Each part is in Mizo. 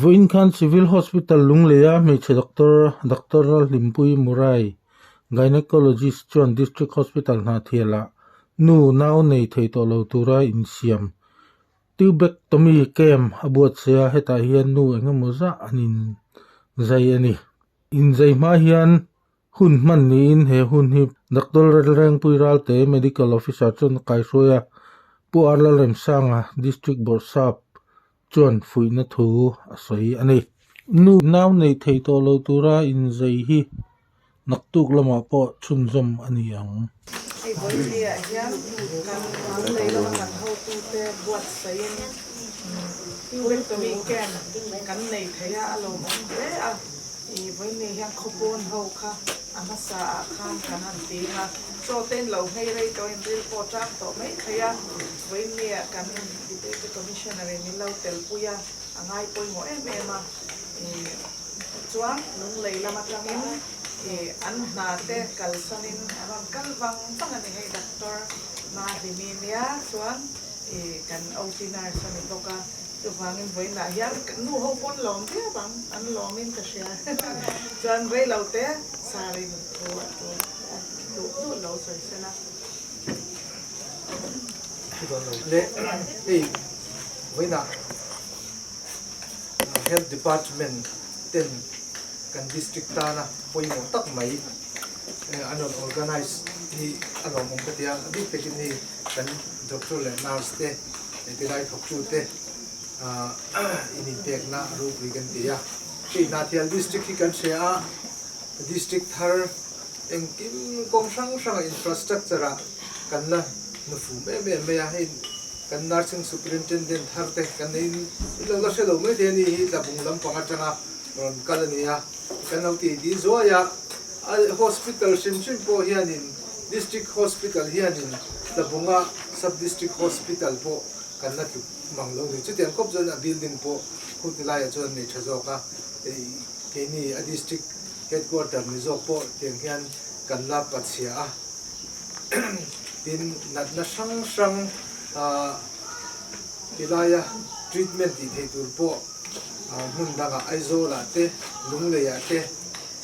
Vawiin khan Civil Hospital Lungleia hmeichhe doctor Doctor Lalhlimpui Murai, Gynecologist chuan District Hospital Hnahthialah nu nau nei thei tawh lo tura insiam Tubectomy camp a buatsaih a, hetah hian nu eng emaw zah an inzai a ni. Inzai hma hian Hun hman niin he hun hi Doctor Lalrengpui Ralte, Medical Officer chuan a kaihruai a, Pu R Lalremsanga, District Bawrhsap chuan fuihna thu a sawi a ni. Nu nau nei thei tawh lo tura inzei hi naktuk lamah pawh chhunzawm a ni ang. Hei Vawinia hian kan Lunglei lama kan hotute buatsaihin Tubectomy Camp kan nei thei a, a lawmawm hle a. I vawiin hian khawpawn ho kha a hmasa ah khan kan han ti a, chaw te in lo nghei rei tawh in ril pawh tang tawh mai thei a, vawiin ah kan Deputy Commissioner in min lo tel pui a, a ngai pawimawh em em a, i chuan Lunglei lam atangin i an hna te kalsan in an rawn kal vang vang a ni hei Doctor Mahlimi nia chuan i kan OT nurse a ni bawk a. Chuvangin vawiinah hian nu ho pawn lawm viau ang, an lawmin ka hria. Chuan rei lo te sarin thu a tu duh duh lo sawi sela. Le hei vawiinah Health Department ten kan district tana pawimawh tak mai an rawn organise hi a lawmawm ka ti a, a bik takin hei kan doctor leh nurse te Heti lai thawktute in inpekna a ropui kan ti a. Hei Hnahthial District hi kan hria a, District thar engkim kawng hrang hranga infrastructure ah kan la hnufum em em mai a. Hei kan Nursing Superintendent thar te kan nei in lo la hre lo mai thei a ni hi Tlabung lampang atanga rawn kal a ni a. Kan lo ti ti zuai a, a hospital hrim hrim pawh hianin District Hospital hianin Tlabunga Sub District Hospital pawh kan la tluk mang lo ni. Chutiang khawp chuan a building pawh khuti laiah chuan nei tha zawk a, keini a District Headquarter ni zawk pawh tiang hian kan la pachhia a. Tin, natna hrang hrang ti laia treatment tih theih tur pawh hmun dangah Aizawlah te, Lungleiah te,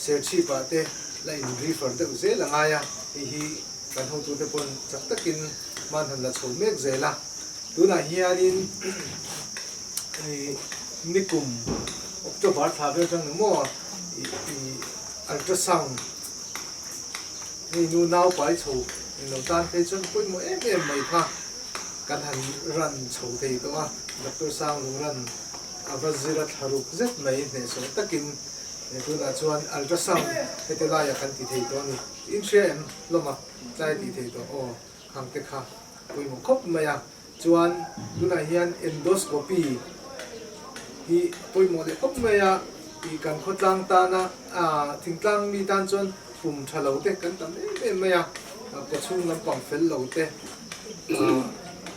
Serchhipah te la in refer deuh zel a ngai a, hei hi kan hotute pawn chak takin hman han la chho mek zel a. Tunah hianin nikum October thla vel atang ni maw ultrasound hei nu nau pai chho englo tan phei chuan pawimawh em em mai kha kan han ran chho thei tawh a, Doctor Sanglungran a va zir a thla ruk zet mai hnehsawh takin Tunah chuan ultrasound heti laiah kan ti thei tawh a ni. In hria em? Lawma tlai a tih thei tawh aw khang te kha pawimawh khawp mai a. Chuan tunah hian endoscopy hi pawimawh leh khawp mai a. Ih kan khawtlang tana thingtlang mi tan chuan pum tha lo te kan tam em em mai a. Kawchhung lampang fel lo te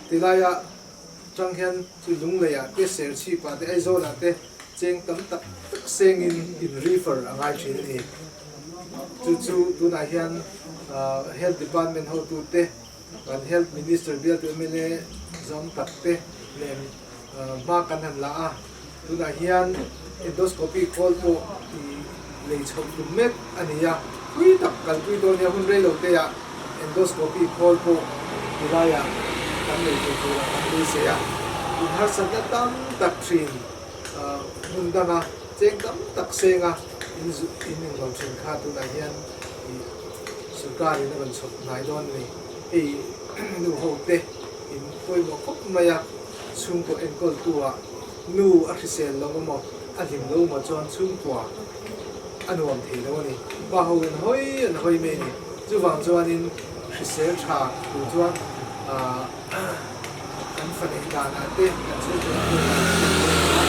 tilaia Chang hian chu Lungleiah te, Serchhipah te, Aizawlah te cheng tam tak tak sengin in refer a ngai thin a ni. Chu chu tunah hian Health Department hotute, kan Health Minister bialtu mla zawm tak te nen hma kan han la a. Tunah hian endoscopy khawl pawh i lei chhoh tum mek a ni a, thui tak kalpui dawn nia hun rei lo te ah endoscopy khawl pawh ti laiah kan nei thei turah kan beisei a, in harsatna tam tak thin hmun danga cheng tam tak senga in in englo thin kha tunah hian i sorkarin a rawn chhawp hnai dawn a ni. Hei nu ho te in pawimawh khawp mai a. Chhungkaw enkawltu-ah nu a hrisel lo emaw, a hlim lo emaw chuan chhungkua a nuam thei lo a ni. Pa ho in hawi an hawi mai a ni. Chuvang chuanin hrisel tha tur chuan kan fa neih danah te, kan chhungkaw enkawl danah te kan pawimawh a.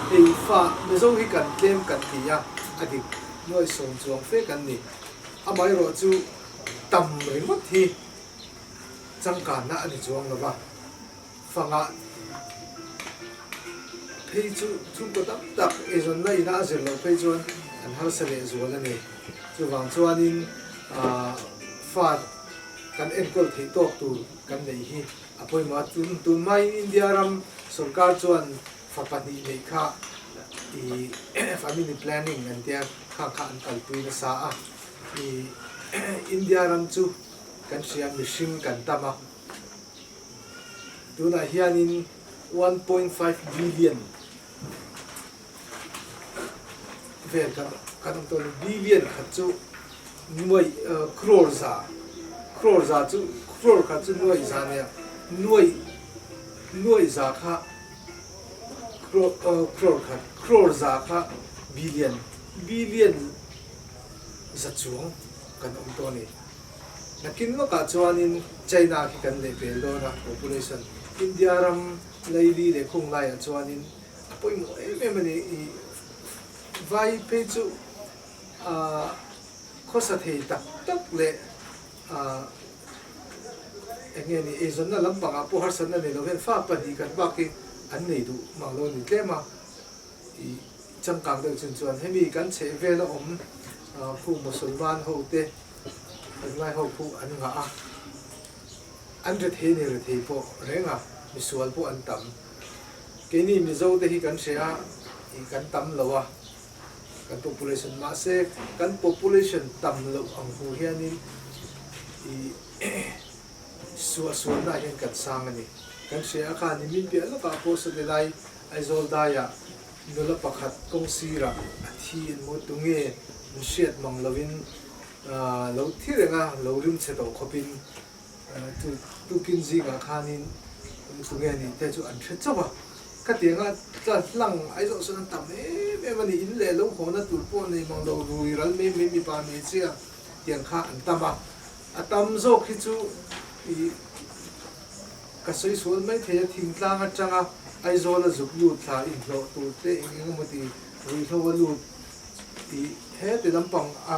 Hei fa Mizo hi kan tlem kan ti a, a dik nuaih sawm chuang fe kan ni. Amaherawh chu tam ringawt hi Changkanna a ni chuang lo va, fangah phei chu chhungkaw tam tak eizawnna ina a zir loh phei chuan an harsa leh zual a ni. Chuvang chuanin fa kan enkawl theih tawk tur kan neih hi a pawimawh a, tun tunhmain India ram sorkar chuan. Fa pahnih neih kha i family planning an tia kha kha an kalpui nasa a. I India ram chu kan hria mihring kan tam a, tunah hianin 1.5 billion vel kan kan awm tawh a ni. Billion khat chu nuai crore za crore za chu crore khat chu nuai za nia nuai nuai za kha crore khat crore za kha billion billion za chuang kan awm tawh a ni. Nakin lawkah chuanin China khi kan leh pel dawn a population India ram Laili leh khung laiah chuanin a pawimawh em em a ni. I vai phei chu ah khawsa thei tak tak leh ah eng nge ni eizawnna lampangah pawh harsatna nei lo hian fa pahnih kan bak hi an nei duh mang lo a ni tlem a. I changkang deuh chin chuan hemi kan chheh vela awm khu Musalman ho te tunlai ho khu an ngah a. An rethei ni rethei pawh reng a, misual pawh an tam. Keini Mizo te hi kan hre a, ih kan tam lo a, kan population mahse kan population tam loh ang hmu hianin ih suahsualna ah hian kan sang a ni. Kan hre a kha ni min piah lawkah pawh sawtilai Aizawl daiah nula pakhat kawng sirah a thi an maw tunge an hriat mang loin Lo thi reng a, lo rim chhe tawh khawpin chu tukin zingah khanin tunge nih te chu an hre chauh a. Khatianga tla hlang Aizawl sawn an tam em em a ni, in leh lo hawna tur pawh nei mang lo rui ral mai mai mipa hmeichhia tiang kha an tam a. A tam zawk hi chu ih ka sawi sual mai thei a, thingtlang atanga Aizawla zuk lut thla inhlawh tur te eng eng emaw ti ruihhlo a lut Tih heti lampang a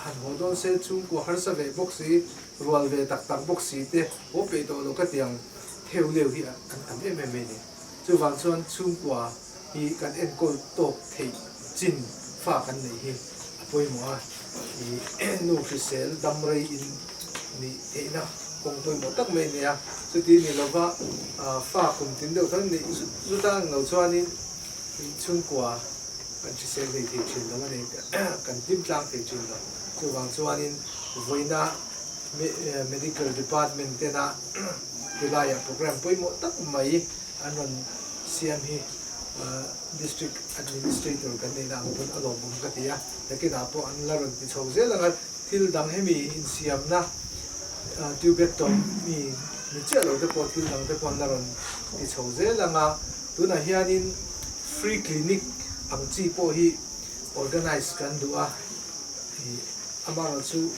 han haw dawn se chhungkua harsa ve bawk si, rual ve tak tak bawk si te haw peih tawh lo ka ti ang theu leu hi an tam em em mai ni. Chuvang chuan chhungkua hi kan enkawl tawk theih chin fa kan neih hi a pawimawh a, ih nu hrisel dam rei in nih theihna kawng pawimawh tak mai a ni a. Chuti ni lova fa kum tin deuh khan neih zut zut a ang lo chuanin chhungkua kan hrisel hlei thei thin lo a ni, kan hlim tlang thei thin lo. Chuvang chuanin vawiina Medical Department tena helaiah programme pawimawh tak mai an rawn siam hi District Administrator kan neihna ang pawn a lawmawm ka ti a, nakinah pawh an la rawn ti chho zel ang a, thil dang hemi insiamna tubectomy ni chiah lo te pawh thil dang te pawh an la rawn ti chho zel ang a. Tunah hianin free clinic ang chi pawh hi organize kan duh a, ih amaherawh chu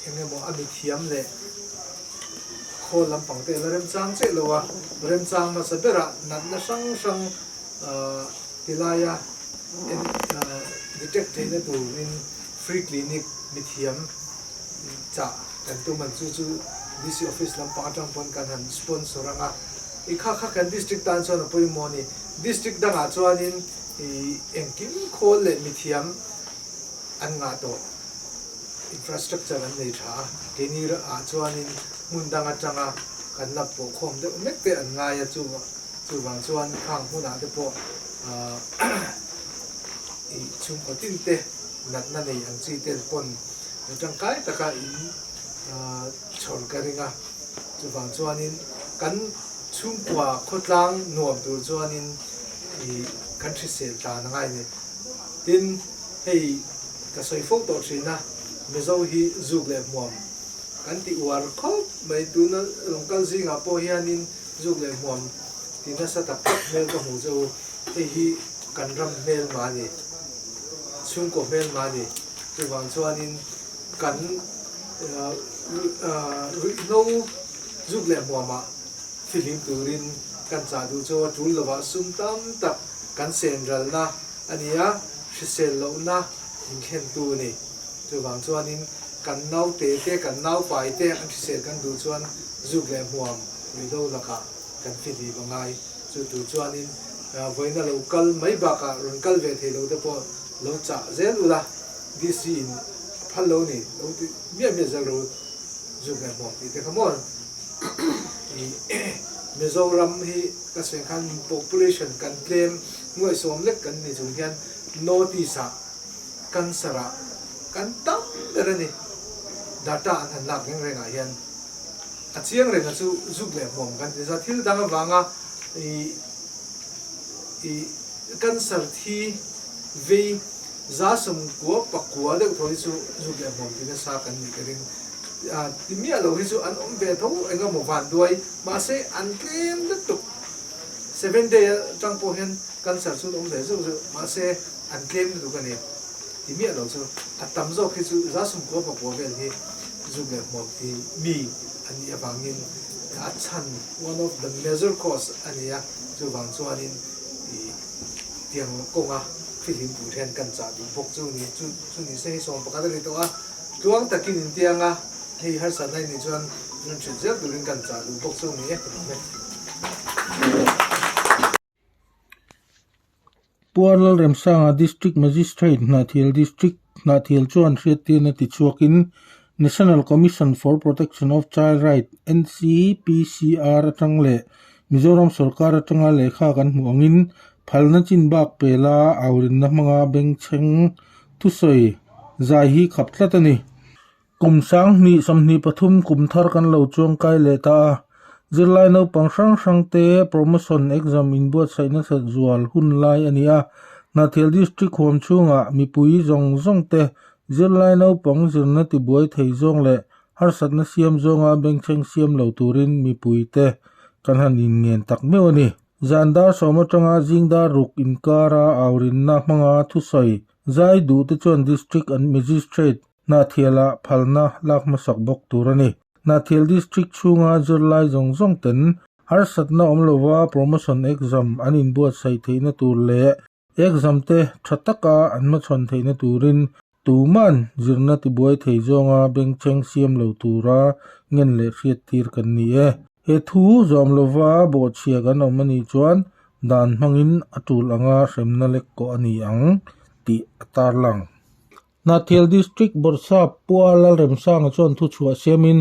eng emaw a mithiam leh khawl lampang te la remchang chiah lo a, remchang hmasa berah natna hrang hrang tilaia detect theihna turin free clinic mithiam chah kan tum an chu chu DC office lampang atang pawn kan han sponsor ang a, i kha kha kan district tan chuan a pawimawh a ni. District dangah chuanin i engkim khawl leh mithiam an ngah tawh, infrastructure an nei tha a, keini ah chuanin hmun dang atanga kan la pawh khawm deuh mek te an ngai a, chu chuvang chuan khang hmunah te pawh i chhungkaw tin te natna nei ang chi te pawn tangkai taka in chhawr ka ring a, chuvang chuanin kan chhungkua khawtlang nuam tur chuanin ih kan hrisel tlan a ngai a ni. Tin, hei ka sawi fo tawh thin a, Mizo hi zuk leh hmuam kan ti uar khawp mai, tuna rawn kal zingah pawh hianin zuk leh hmuam ti nasa tak tak hmel ka hmu che u, hei hi kan ram hmelma a ni, chhungkaw hmelma a ni, chuvang chuanin kan ruihhlo zuk leh hmuamah fihlim turin kan chah duh chu a tul lovah sum tam tak kan sen ralna a ni a, hrisel lohna inthlentu a ni. Chuvang chuanin kan naute te, kan naupai te an hrisel kan duh chuan zuk leh hmuam ruihhlo lakah kan fihlim a ngai. Chu tur chuanin vawiina lo kal mai bakah rawn kal ve thei lo te pawh lo chah zel ula, DC in a phal lo ni, lo ti miah miah zel ro zuk leh hmuam tih te kha maw i Mizoram hi ka sawi khan population kan tlem nuaihsawm lek kan ni chung hian North East ah cancer ah kan tam ber a ni. Data an han lak reng reng ah hian a chiang reng a chu zuk leh hmuam kan ti za. Thil dang avanga ih ih cancer thi vei za sawmkua pakua deuh tho hi chu zuk leh hmuam ti nasa kan nih ka ring. Ti miah lo hi chu an awm ve tho eng emaw vanduai mahse an tlem lutuk. Seven day atang pawh hian cancer chu an awm ve zeuh zeuh mahse an tlem lutuk a ni. Ti miah lo chu a tam zawk hi chu za sawmkua pakua vel hi zuk leh hmuam ti mi an nih avangin a chhan one of the major cause a ni a, chuvang chuanin ih tiang kawnga fihlim tur hian kan chah duh bawk chu ni chu chu ni se hei sawm pakhat a ni tawh a, tluang takin intiang a, hei harsatna i nih chuan rawn hrilh zel turin kan chah duh bawk chu ni e. Puarlal Remsanga District Magistrate Hnahthial District Hnahthial chuan hriattirna tichhuakin National Commission for Protection of Child Right, NCPCR, atang leh Mizoram sorkar atanga lehkha kan hmuh angin phalna chin bak pela aurinna hmanga bengchheng thusawi zai hi khap tlat a ni. Kum 20 23 kum thar kan lo chuangkai leh ta a, zirlai naupang hrang hrang te promotion exam inbuatsaih nasat zual hun lai a ni a. Hnahthial District huam chhungah mipui zawng zawng te zirlai naupang zirna tibuai thei zawng leh harsatna siam zawnga bengchheng siam lo turin mipui te kan han inngen tak meuh a ni. Zan dar sawm atanga zing dar ruk inkara aurinna hmanga thusawi zai duh te chuan District and Magistrate Hnahthialah phalna lak hmasak bawk tur a ni. Hnahthial District chhunga zirlai zawng zawng ten harsatna awm lova promotion exam an inbuatsaih theihna tur leh exam te tha taka an hmachhawn theihna turin tuman zirna tibuai thei zawnga bengchheng siam lo tura ngen leh hriattir kan ni e. He thu zawm lova bawhchhia kan awm anih chuan dan hmangin a tul anga hremna lek kawh a ni ang tih a tarlang. Hnahthial District Bawrhsap Pua Lalremsanga chuan thuchhuah siamin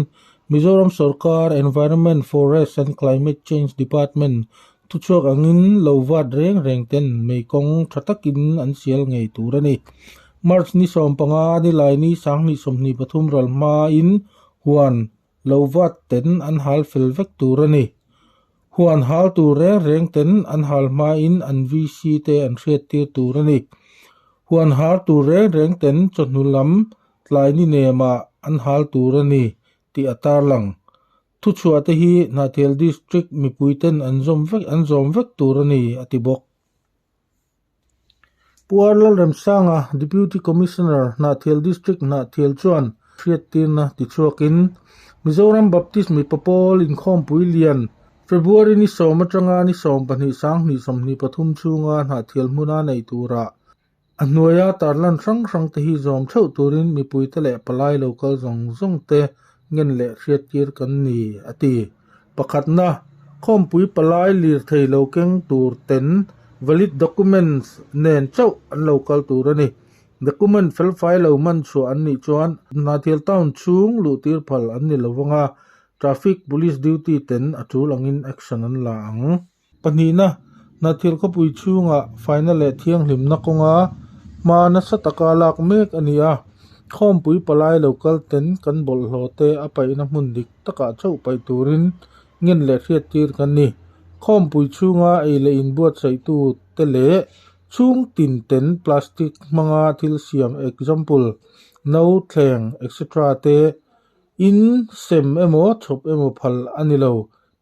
Mizoram sorkar Environment, Forest and Climate Change Department thuchhuak angin lo vat reng reng ten mei kawng tha takin an sial ngei tur a ni. March ni 15 nilai ni 2023 ral hmain huan lo vat ten an hal fel vek tur a ni. Huan hal tur reng reng ten an hal hmain an VC te an hriattir tur a ni. Huan hal tur reng reng ten chawhnu lam tlai ni nemah an hal tur a ni tih a tarlang. Thuchhuah te hi Hnahthial District mipui ten an zawm vek an zawm vek tur a ni a ti bawk. Puar Lalremsanga, Deputy Commissioner, Hnahthial District Hnahthial chuan hriattirna tichhuakin, Mizoram Baptist mipa pawl inkhawmpui lian February ni sawm atanga ni 12 2023 chhunga Hnahthial hmuna nei turah a hnuaia tarlan hrang hrang te hi zawm theuh turin mipuite leh palai lokal zawng zawng te ngen leh hriattir kan ni, a ti. Pakhatna, khawmpui palai lirthei lo keng tur ten valid documents nen chauh an lo kal tur a ni. Document felfai lo man chhuah an nih chuan Hnahthial town chhung luhtir phal an ni lo vang a, traffic police duty ten a tul angin action an la ang. Pahnihna, Hnahthial khawpui chhungah faina leh thianghlimna kawnga hma nasa taka lak mek a ni a. Khawmpui palai lo kal ten kan bawlhhlawh te a paihna hmun dik takah chauh paih turin ngen leh hriattir kan ni. Khawmpui chhunga ei leh inbuatsaihtu te leh chhung tin ten plastic hmanga thil siam example, no, thleng etc te in sem emaw chhawp emaw phal a ni lo.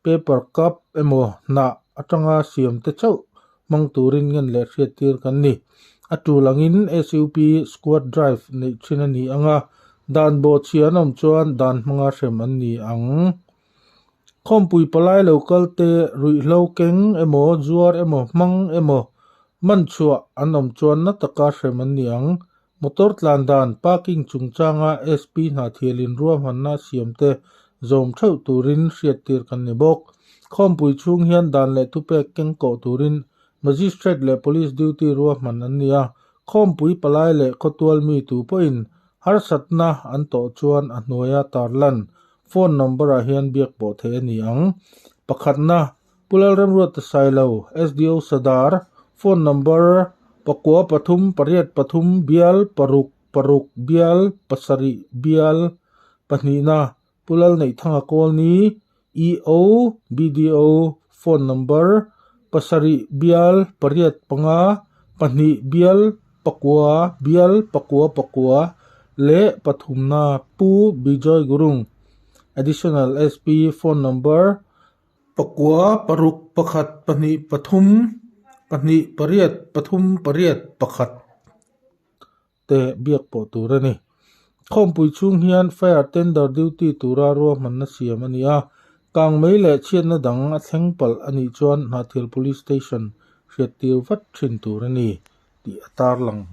Paper cup emaw hnah atanga siam te chauh hmang turin ngen leh hriattir kan ni. A tul angin SUP squad drive neih thin a ni ang a, dan bawhchhia an awm chuan dan hmanga hrem an ni ang. Khawmpui palai lo kal te ruihhlo keng emaw zuar emaw hmang emaw man chhuah an awm chuan na taka hrem an ni ang. Motor tlan dan parking chungchanga SP Hnahthialin ruahmanna a siam te zawm theuh turin hriattir kan ni bawk. Khawmpui chhung hian dan leh thupek keng kawh turin Magistrate leh Police duty ruahman an ni a, khawmpui palai leh khawtual mi tu pawhin harsatna an tawh chuan a hnuaia tarlan phone number ah hian biak pawh theih a ni ang. Pakhatna. Pu Lalremruata Sailo, SDO Sadar, phone number, pakua pathum pariat pathum bial paruk paruk bial pasarih bial pahnihna Pu Lalneihthanga Kawlni, EO, BDO, phone number, pasarih bial pariat panga pahnih bial pakua bial pakua pakua leh pathumna Pu Bijoy Gurung, Additional SP, phone number, Pakua paruk pakhat pahnih pathum pahnih pariat pathum pariat pakhat te biak pawh tur a ni. Khawmpui chhung hian fire tender duty tura ruahmanna siam a ni a, kangmei leh chhiatna dang a thleng palh a nih chuan Hnahthial Police Station hriattir vat thin tur a ni tih a tarlang.